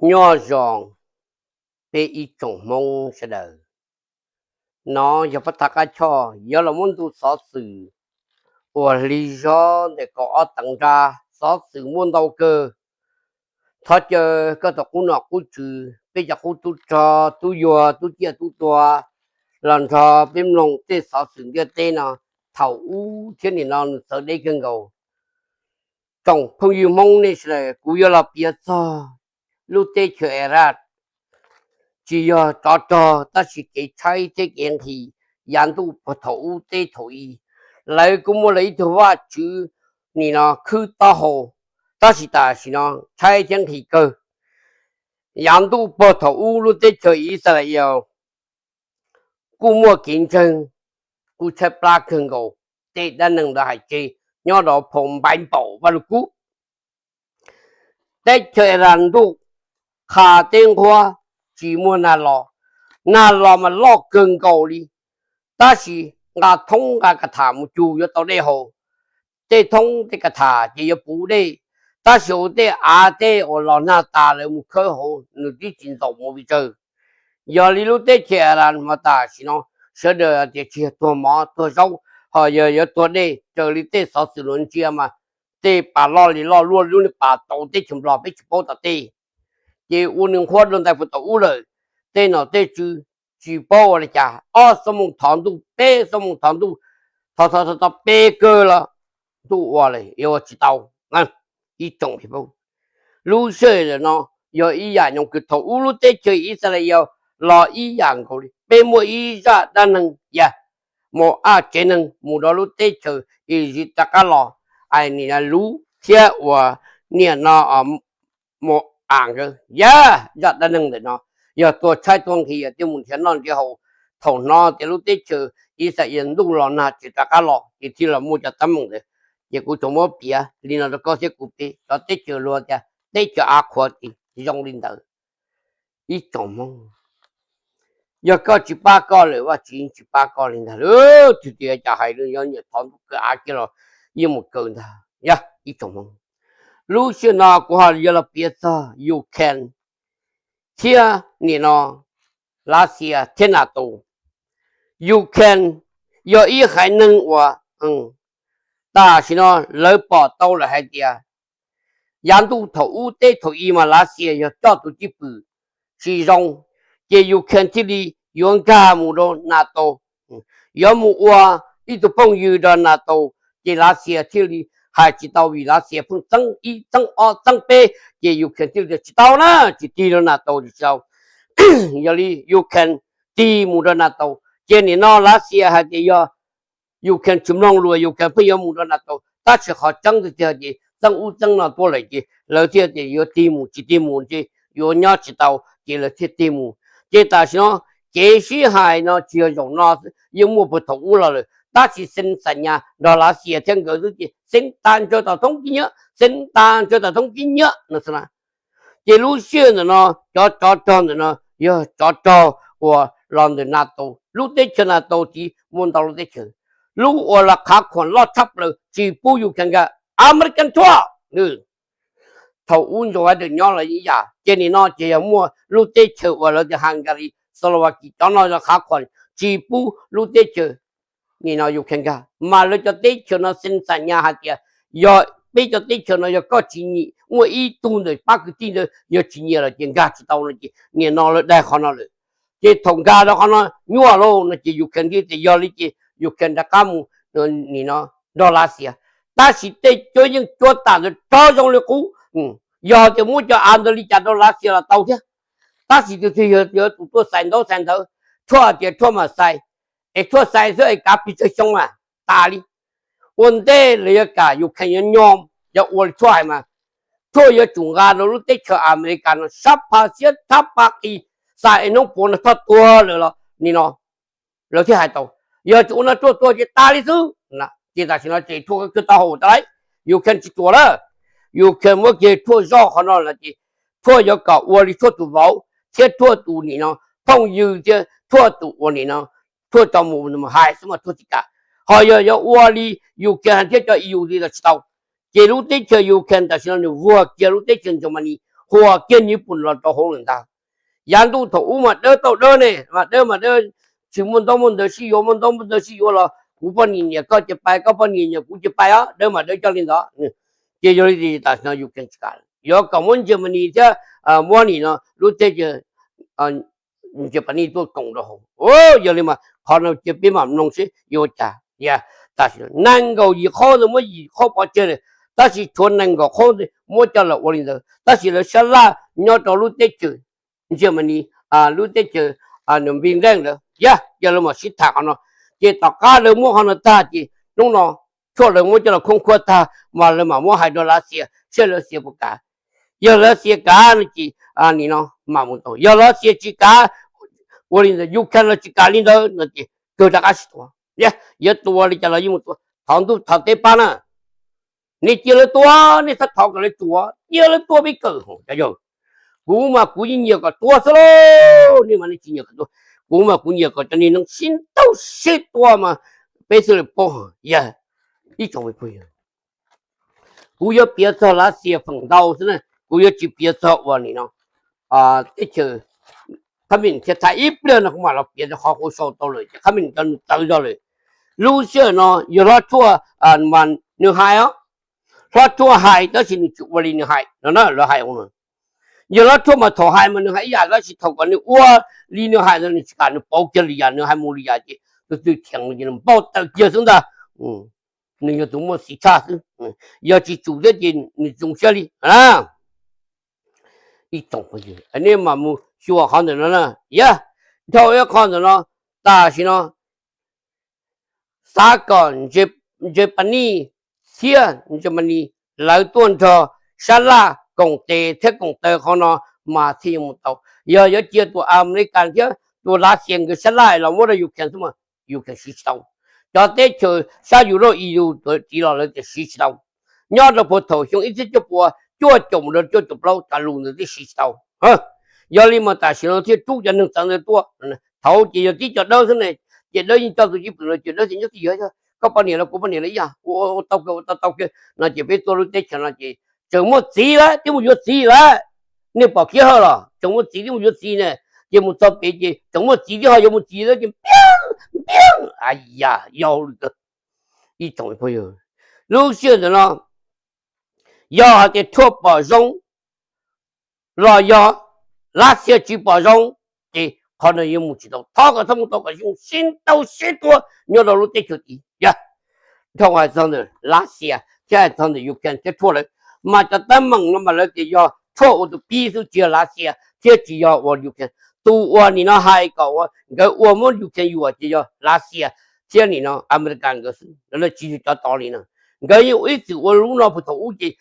Nyob zoo peb ib tsoom Hmoob sawv daws. No yog pab thaj qab choj yuav los muab ntu xov xwm uas hli zog ntawm kaum ob teev nrab, xov xwm muaj ntau kawg. Thov caw koj tau qub nom qub tswv, peb cov qub tub rog tub yuag tub ciaj tub tuag los nrog peb mloog tej xov xwm ntiaj teb no. Thaum ub thiab nim no nws txawv deb kawg nkaus. Tsoom phooj ywg Hmoob nej sawv daws, kuv yuav los piav txog lub teb chaws Iraq, tsis yog tsov rog tab sis kev tshaib thiab kev nqhis. Yav ntuj puag thaum ub teb thaum i, lawv kuj muaj lawv ib tug vaj tswv nim no khwb taub hau, tab sis tam sim no tshaib thiab nqhis kawg. Yav ntuj puag thaum ub lub teb chaws Israel kuj muaj kev ntseeg, kuj tshaib plab kawg nkaus. Tej dab neeg ntawd hais tseg nyob rau phau Npaiv Npaum Vaj Lug Kub. Teb chaws Iraq ntuj qha teb nqhuab, tsis muaj nag los. Nag los mas loj kawg nkaus li, tab sis nqa thoob nqa kas tham mus cug yuav tau dej haus. Tej thoob tej kas tham ces yuav puv dej, tab sis ua tej av tej uas los nag tas lawv mus khawb hauv nws twb tsis ntxaum mus pes tsawg. Yog li lub teb chaws Iraq mas tam sim no sawv daws tias tsis yog tuag mov tuag zaub, ho yog yuav tuag dej. Raws li tej xov xwm luag ntsia mas tej pas loj li loj luaj lub niag pas tau teb chaws Nplog peb tsis paub tom tej. Ces ua nws nqhuab dua ntais puag tom ub lawm, tej nom tej tswv tsis paub ua li cas. Ob xuab moos thov ntuj, peb xuab moos thov ntuj, thov thov thov peb kawg los ntuj ua li yuav ua tsis tau. Ib tsoom, lub sij hawm no yog ib yam nyob kws thaum ub lub teb chaws Israel los ib yam nkaus li. Peb muaj ib zaj dab neeg yog Mauab tsev neeg mus rau lub teb chaws Iziv rov qab los, nim no Luv thiab uas niam no Mauab nkawd. Yog zaj dab neeg ntawm no yog tuag tshaib tuag nqhis, yog thiaj mus nrhiav noj nrhiav haus. Thaum hnov tias lub teb chaws Israel ntuj los nag tsis rov qab los ces thiaj los muaj cov teeb meem ntawd. Ces kuv tsuas muab piav li no rau koj thiab kuv peb cov teb chaws luag tias teb chaws av qhuav ces zoo li ntawd. Ib tsoom Hmoob, yog koj tsis pab koj lawm Vajtswv tsis pab koj li ntag. Twb tias cas hais li, yog nyiam thov ntuj kaw av kiag los yeej mus kaw ntag. Yog ib tsoom Hmoob, lub sij hawm no kuv ho yuav los piav txog Ukraine thiab nim no Lav Xias thiab NATO. Ukraine yog ib haiv neeg uas tam sim no lawv pom tau lawm hais tias yav ntuj thaum ub teb thaum i mas Lav Xias yog coj tus cwj pwm tsis zoo, ces Ukraine thiaj li yuav nkag mus rau NATO, yuav mus ua ib tug phooj ywg rau NATO. Ces Lav Xias thiaj li hais tsis tau vim Lav Xias pheej txeeb ib txeeb ob txeeb peb, ces Ukraine thiaj li tias tsis tau na, tsis tig rau NATO tsis tau. Yog li Ukraine tig mus rau NATO, ces nim no Lav Xias hais tias yog Ukraine tsis mloog lus Ukraine pheej yuav mus rau NATO, tab sis qhov tseeb tiag tiag ces txeeb ub txeeb no tuaj lawm ces lawv thiaj tias yuav tig mus, tsis tig mus ces yuav nyob tsis tau, ces lawv thiaj tig mus. Ces tam sim no kev sib hais no tsis yog zaum no xwb, yeej muaj puag thaum ub los lawm, tab sis xeeb xam nyas nrog Lav Xias thiab nkawd xwb ces xeeb tas ntsawg tom thoob kib nyiab, xeeb tas ntsawg tom thoob kib nyiab no xwb na. Ces lub sij hawm ntawm no cov tsov rog ntawm no yog tsov rog uas los ntawm NATO, lub teb chaws NATO tid muaj ntau lub teb chaws. Lub uas los qhav khuam loj tshaj plaws tsis pub Ukraine nkag, American thuaj. Thaum ub Joe Biden nyob los ib yam, ces nim no ces yog muaj lub teb chaws uas lawv tias Hungary, Slovakia cov no yog qhav khuam tsis pub lub teb chaws nim no Ukraine nkag, mas lawv cov teb chaws no xeeb xam nyas hais tias yog peb cov teb chaws no yog koj tsis nyiam, muaj ib tug ntawm pab kwv tij ntawd yog tsis nyiam los ces nkag tsis tau no ces nim no lawv daig qhov no lawm. Ces thaum nkag rau qhov no nyuaj lauj no ces Ukraine thiaj tias yog li ces Ukraine rov qab mus nim no nrog Lav Xias. Tab sis tej cuab yeej cuab tam ntawd rov zoo li qub. Yog tias muab cov av ntawd li cas rau Lav Xias los tau thiab, tab sis tus twg yog tus tuaj xais ntaub xais ntawv, Trump tias Trump mam xais, es Trump xais xwb es kav pes tsawg xyoo mas tas li. Ua ntej lawv yuav kam Ukraine yuav nyo, yog ua li Trump hais mas Trump yuav tsum nqa rau lub teb chaws Amelikas no sab pha xiab sab pha qis, xais es hnub puav no Trump tuag lawm los nim no lawv thiaj hais tau. Yog tsis ua no Trump tuag ces tas li xwb. Ces tam sim no ces Trump kawg tau haum tas lawm, Ukraine tsis tuam lawm. Ukraine muab kiag Trump zoj qhov no lawm ces Trump yuav kom ua li Trump tus vauv thiab Trump tus nim no phooj ywg thiab Trump tus uas nim no Trump tso mus hais xwb mas Trump tsis kam. Ho yog yuav ua li Ukraine hais thiab cov E U li los tsis tau. Ces lub teb chaws Ukraine tam sim no nws vuag kiag lub teb chaws Germany, qhuas kiag nyuj pum los rau hauv lawm ntag. Yav ntuj thaum ub mas dawb tau dawb ne, mas dawb mas dawb, tsis muaj ntaub muaj ntawv sib yuav, muaj ntaub muaj ntawv sib yuav los kuv poj niam nyiam koj ces pais, koj poj niam nyiam kuv ces pais os, dawb mas dawb coj li ntawd. Ces yog li tam sim no Ukraine tsis kam, yuav kom muab Germany thiab muab nim no lub teb chaws Germany tuaj koom rau hauv. Yog li mas qhov no cia peb mam mloog seb yuav ua cas. Tam sim no nees nkaum yim qhov ntawd muab yim qhov pov tseg lawm, tab sis tshuav nees nkaum qhov ntawd muab coj los ua li ntawd, tab sis lawv sab laj nyob rau lub teb chaws Germany, lub teb chaws Finland lawm. Yog lawv mam sib tham qhov no, ces tom qab lawv muab qhov no tag ces hnub no tshuaj lawv muab coj los khoob khuab tag mas lawv mam muab hais rau Lav Xias seb Lav Xias puas kav. Yog Lav Xias kav no ces nim no mam mus tau, yog Lav Xias tsis kav, ua li ntawd Ukraine los tsis kam li ntawd no ces kawg rov qab sib tua. Yuav tua li cas los yeej mus tua, thov ntuj thov teb pab na. Nej cia lawv tua, nej txhob thov kom lawv tsuav, cia lawv tua peb kawm. Kuv mas kuv yeej nyiam kom tua xwb lauj, nej mas nej tsis nyiam kom tua. Kuv mas kuv nyiam kom cov niag neeg sib ntaus sib tua mas peb xwb lawm paub. Yog ib tsoom me phooj ywg, kuv yuav piav txog Lav Xias feem ntau xwb na, kuv yuav tsis piav txog uas nim no teb chaws Khab Mis thiab Thaib. Ib pliag no kuv mam los piav rau qhov kuv sau tau lawm ces Khab Mis cov nws txawv zog lawm. Lub sij hawm no yog hlob tshuaj mas nws hais os, hlob tshuaj hais tab sis nws tsis ua li nws hais no na, lawv hais ua no. Yog hlob tshuaj mas thaum hais mas nws hais ib yam tab sis thaum kom nws ua li nws hais ntawd nws tsis kam, nws pauv kiag lwm yam, nws hais mus lwm yam ces tus twg thiam ces nws npau taws kiag xwb ntag. Nws yog tus muaj xiv tshaj xwb, yog tsis tsum thiab ces nws zoo siab li. Ib tsoom phooj ywg, nej mam mus xyuas qhov ntawm no na. Yog dhau ib qho ntawm no, tam sim no xav kom Japanese thiab Germany lawv tuaj nrog sab laj koom tes thiab koom taw qhov no mas thiaj yuav mus tau. Yog yuav cia tus Amelikas thiab tus Lav Xias nkawd sab laj los muab rau Ukraine xwb mas Ukraine siv tsis tau. Cov teb chaws sab Europe E U tiv los lawv tias siv tsis tau. Nyob rau puag thaum xyoo ib txhiab cuaj puas cuaj caum mus rau cuaj caum plaub cov lus ntawd twb siv tsis tau. Yog li mas tam sim no thiaj rub cov neeg txawv ntawd tuaj. Thaum ces yog tib co dawb xwb ne, ces dawb yeej coj tus cib pwm no ces dawb tias nyob twj ywm, koj poj niam los kuv poj niam los ib yam, ua tau kawg ua tau tau kawg no ces peb tuaj lub teb chaws no ces tseem muaj txiv lawm, twb mus yuav txiv lawm. Nej pom Kiab Hawj los tseem muaj txiv twb mus yuav txiv ne, ces mus txog pem ces tseem muaj txiv twb ho yuav mus txiv lawm ces npiab npiab, a yam yau li. Ib tsoom phooj ywg, lub sij hawm ntawm no yog hais tias tshuaj pom zoo los yog Lav Xias tsis pom zoo, ces qhov no yuav mus tsis tau. Thov kom txhob mus tau kom zoo, sib ntaus sib tua nyob rau lub teb chaws tid. Yog dhau hais txog ntawm Lav Xias thiab hais txog ntawm Ukraine thiab tshuaj lawm, mas cov teeb meem no mas lawv tias yog tshuaj ua tus pib xwb, tsis yog Lav Xias thiab tsis yog ua Ukraine. Tus uas nim no hais kom ua nkawd ua muab Ukraine yuam ces yog Lav Xias thiab nim no Amelikas nkawd xwb, lawv tsis yog cov tod li no. Nkawd yeej ib txwm ua lub no puag thaum ub ces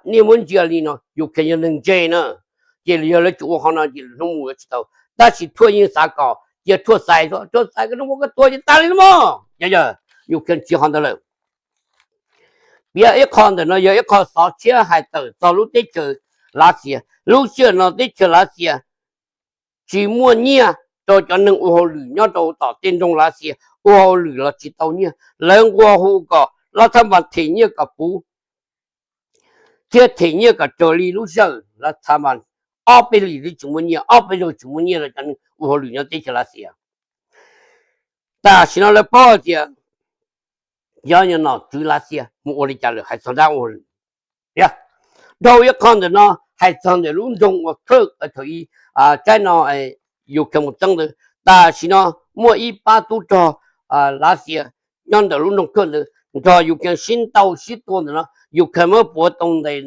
niaj muab ntsia li no Ukraine yog neeg ntse na, ces yog lawv tsis ua qhov no ces lwm hnub mus yuav tsis tau. Tab sis tshuaj yeej xav kom cia tshuaj xais, tshuaj xais ko no ua koj tuag ces tas li no mog. Yog Ukraine tsis qhov ntawd lawm. Piav ib qho ntawm no yog ib qho xov tshiab hais tawm txog lub teb chaws Lav Xias. Lub sij hawm no teb chaws Lav Xias tsis muaj nyiaj rau cov neeg ua hauj lwm nyob rau tom tej nroog Lav Xias ua hauj lwm los tsis tau nyiaj. Lawv nqua hu kom Lav Thaj Npas them nyiaj kom puv thiab them nyiaj kom raws li lub sij hawm Lav Thaj Npas ob peb hlis twb tsis muaj nyiaj, ob peb zaug tsis muaj nyiaj rau cov neeg ua hauj lwm nyob teb chaws Lav Xias. Tam sim no lawv paub hais tias cov nom tswv Lav Xias mus ua li cas lawm hais txog dab ua hauj lwm. Dhau ib qho ntawm no hais txog ntawm lub nroog uas Kursk thaum ub, tsaib no Ukraine mus txeeb ntawd. Tam sim no muaj ib pab tub rog Lav Xias nyob ntawm lub nroog Kursk ntawd nrog Ukraine sib ntaus sib tua ntawm no, Ukraine muab puav tau ntes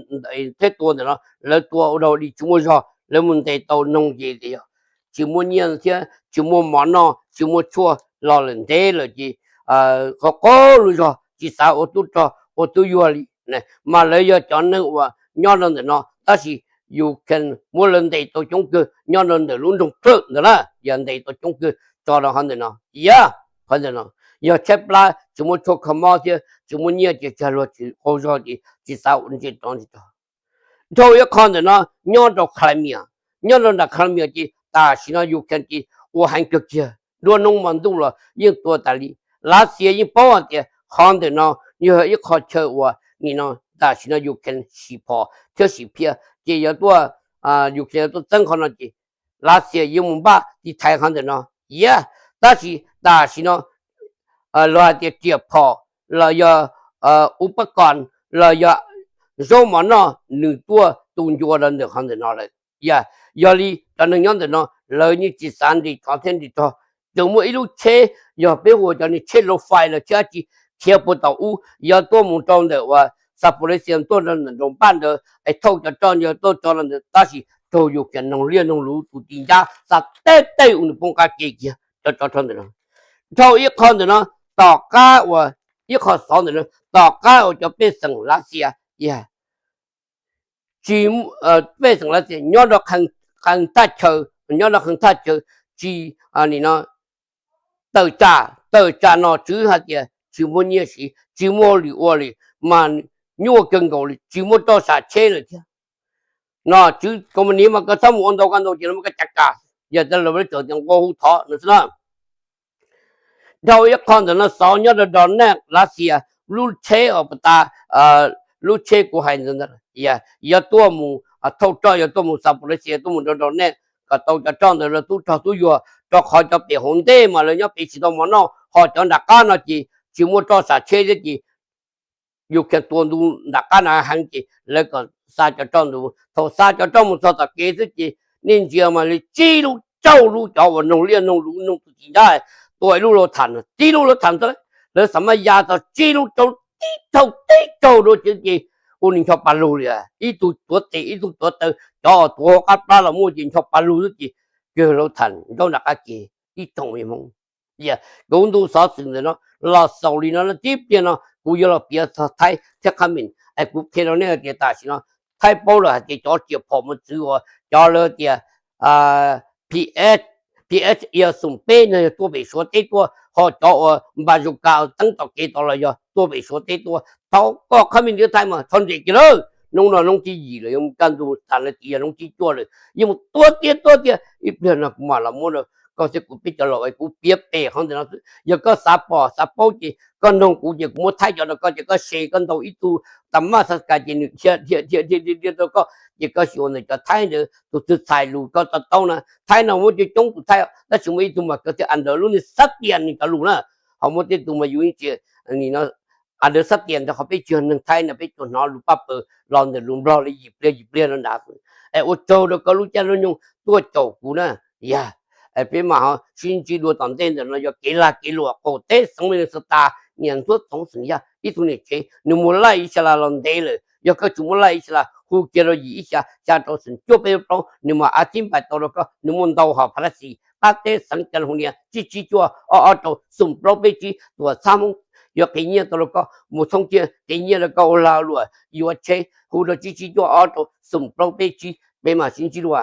thiab tua ntawm no, lawv tua ua dog dig tsis muaj zog, lawv mus ntes tau noog ces tias yog tsis muaj nyiaj thiab tsis muaj mov noj tsis muaj tshuaj los lawm ntev lawm ces qhov qub lub zog tsis xav ua tub rog ua tub yuag li. Mas lawv yog cov neeg uas nyob rau ntawm no tab sis Ukraine muab lawv ntes tau coob kawg nyob rau ntawm lub nroog Kursk ntawd na, yog ntes tau coob kawg tso rau qhov ntawm no. Yog qhov ntawm no yog tshaib plab tsis muaj tshuaj kho mob thiab tsis muaj nyiaj ces tsis luag tsis qaug zog ces tsis xav ua ntse rov ntse rog. Dhau ib qho ntawm no nyob rau Crimea, nyob rau nram Crimea ces tam sim no Ukraine ces ua heev kawg kiag, nruab hnub hmo ntuj los yeej tua tas li. Lav Xias yeej paub hais tias qhov ntawm no yog ib qho chaw uas nim no tam sim no Ukraine sim phom thiab sim phiaj ces yuav tuaj Ukraine tuaj txeeb qhov no ces Lav Xias yuav mus npaj tiv thaiv qhov ntawm no. Yog, tab sis tam sim no luag hais tias riam phom los yog ub pab kos los yog zaub mov noj nws tuaj tu ncua rau ntawm qhov ntawm no lawm. Yog, yog li cov neeg nyob ntawm no lawv yeej tsis xav nres rov thiab nres rog, tseem muaj ib lub tsheb, yog peb hu ua cov niag tsheb low fai los tsheb dab tsi, khiav puag tom ub yuav tuaj mus rau ntawm uas Zaporizhzhia tuaj rau ntawm nraum npaj ntawd es thauj cov roj yog tuaj tso rau ntawd, tab sis raug Ukraine noog liaj noog luv tus ti ncab xa teb teb ua nws poob qab ke kiag cov tsov rog ntawm no. Dhau ib qho ntawm no, tom qab uas ib qho xov ntawm no, tom qab uas cov pej xeem Lav Xias, yog, tsis, pej xeem Lav Xias nyob rau qee thaj chaw, nyob rau qee thaj chaw tsis, nim no tawm tsam, tawm tsam no tswv hais tias tsis muaj nyiaj siv, tsis muaj hauj lwm ua li, mas nyuaj kawg nkaus li, tsis muaj roj sam tsheb lawm thiab. No tswv company mas koj txhob mus ua ntau koj ntau ces los muab koj cav kam, yog tas lawv txawm tias nqua hu thov no xwb na. Dhau ib qho ntawm no xov nyob rau Donetsk Lav Xias, lub tsheb uas puas tas, lub tsheb kuv hais ntawd, yuav tuaj mus thauj roj, yuav tuaj mus Zaporizhzhia, tuaj mus rau Donetsk kom tau cov roj ntawd rau tub rog tub yuag, rau qhov cov pem hauv ntej mas lawv nyob pem tsis tau mov noj, ho cov nram qab no ces tsis muaj roj sam tsheb thiab ces Ukraine tua ntu nram qab no heev ces lawv kom xa cov roj ntawd. Thaum xa cov roj mus txog tom kev xwb ces nej ntsia mas li tsib lub rau lub cov uas noog liaj noog luv noog tus ti ncab, tua ib lub lub tham, tib lub lub tham xwb, lawv xa maj ya tau tsib lub rau tib raug tib raug dua ces ua nws ncho pa lug li, ib tug tuav tes ib tug tuav taw, cov tuav hauv qab plab los muaj ces ncho pa lug xwb ces kawg lub tham nraub nram qab ke ib thoom li Hmoob. Kuv ntu xov xwm ntawm no los xaus li no, tib pliag no kuv yuav los piav txog Thaib thiab Khab Mis es kuv qhia rau nej tias tam sim no Thaib paub lawm hais tias cov riam phom mus txwv uas cov lawv tias P H, P H xoom peb no yog tuaj pem Suav teb tuaj, ho cov uas bazooka teeb tom kev tod los yog tuaj pem Suav teb tuaj. Thaum koj Khab Mis thiab Thaib mas txhob nres kiag lawm, hnub no hnub thib yim lawm, yuav mus kaj ntug tas lawm, tias yog hnub thib cuaj lawm, yuav mus tuab tiag tuab tiag. Ib pliag no kuv mam los muab rau koj thiab kuv peb cov laus es kuv piav pem qhov ntawm no xwb. Yog koj xav pom xav paub ces koj noog kuv ces kuv muab Thaib cov rau koj ces koj share koj ntaus ib tug tas maj xav kas ces nws dhia dhia dhia dhia dhia rau koj ces koj sim ua ntawm cov Thaib ntawd tus twg txhais lus koj to taub na. Thaib no muaj coob coob tus Thaib tab sis muaj ib tug mas koj thiaj a ntawd lub nws xab tias nws cov lus na, ho muaj tej tus mas yus yeej tsis a ntawd xab tias ntawd, qhov peb tsis yog neeg Thaib no peb tsuas hnov lus paj paws los ntawm lus Nplog li yim pliag yim pliag no nrad. Es ua tsaug rau koj lub caij lub nyoog tuaj caum kuv na. Yog, peb mam ho sib ntsib dua tom ntej ntawm no yog kev lag kev luam qaum teb xeev Minnesota, niam ntxuab txoov xeem Yaj ib tug niam tsev nws mus laij ib xya las los ntev lawm. Yog koj tsis muaj laij ib xya las hu kiag rau yim ib xya xya rau xeem cuaj peb plaub, nws mam a tib npais tau rau koj. Nws muaj ntau hom pha las xis qab teb xeev California tsib tsib cuaj ob ob rau xoom plaub peb tsib, tuam txhab Hmoob yuav qiv nyiaj tau rau koj mus thoob tiag, qiv nyiaj rau koj ua lag luam yuav tsheb, hu rau tsib tsib cuaj ob rau xoom plaub peb tsib, peb mam sib ntsib dua.